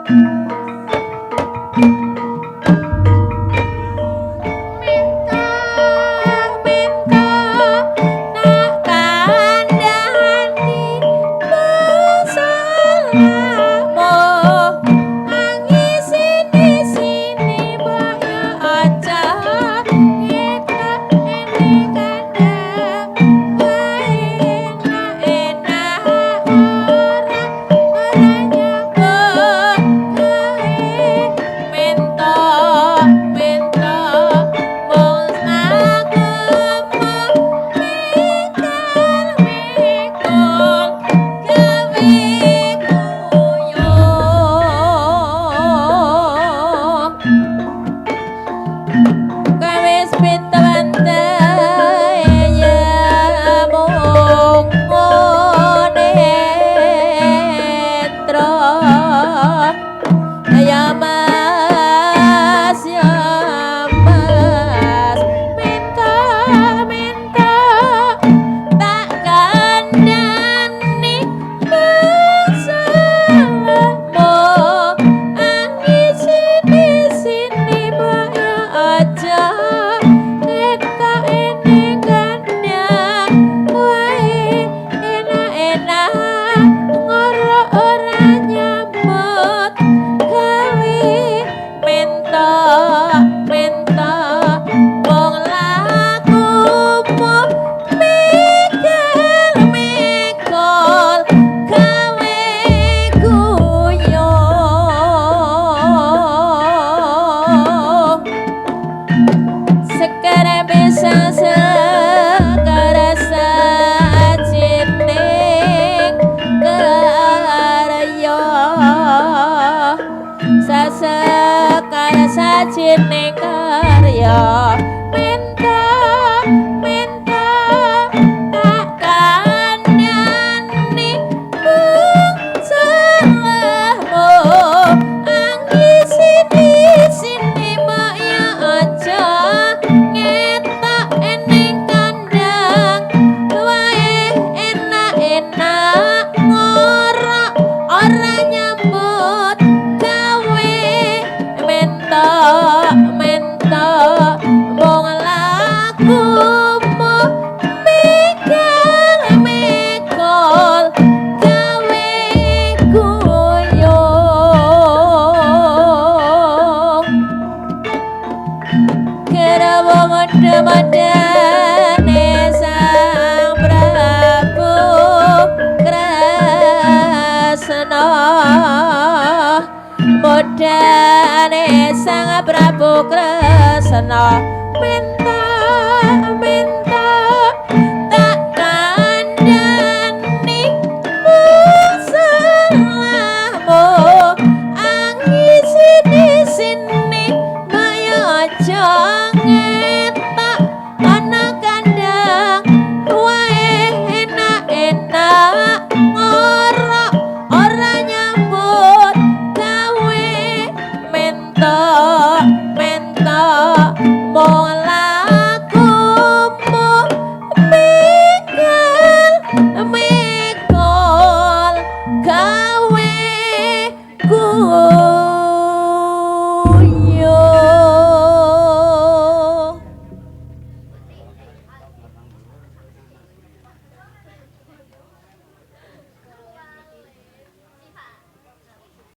Minta minta tak kandhani masalahmu, angisini-sini mbok yo aja ngetok ning kandhang wae enak-enak ora ora nyambut gawe. Mento mento mung lakumu mikul mikul gawe guyu. Kawis pinter ya mung netra ya Mas, ya Mas, minta minta tak kandhani masalahmu, angisini-sini mbok yo aja ngetok ning kandhang wae enak-enak ngoro ora nyambut gawe. Mento mento mung lakumu mikul mikul gawe guyu. Sekarang bisa sekara sajining karya, sasekara sajining karya. Minta minta tak kandhani mung salahmu, angisini-sini mbok yo aja ngetok ning kandhang wae enak-enak ngorok ora nyambut gawe. Mento mento mung lakumu mikul mikul gawe guyu. Kerawa modha-modhane Sang Prabu Kresna, modhane Sang Prabu Kresna. Minta minta tak kandhani masalahmu, angisini-sini mbok yo aja ngetok ana kandhang wae enak-enak ngorok ora nyambut gawe. Mento mento mung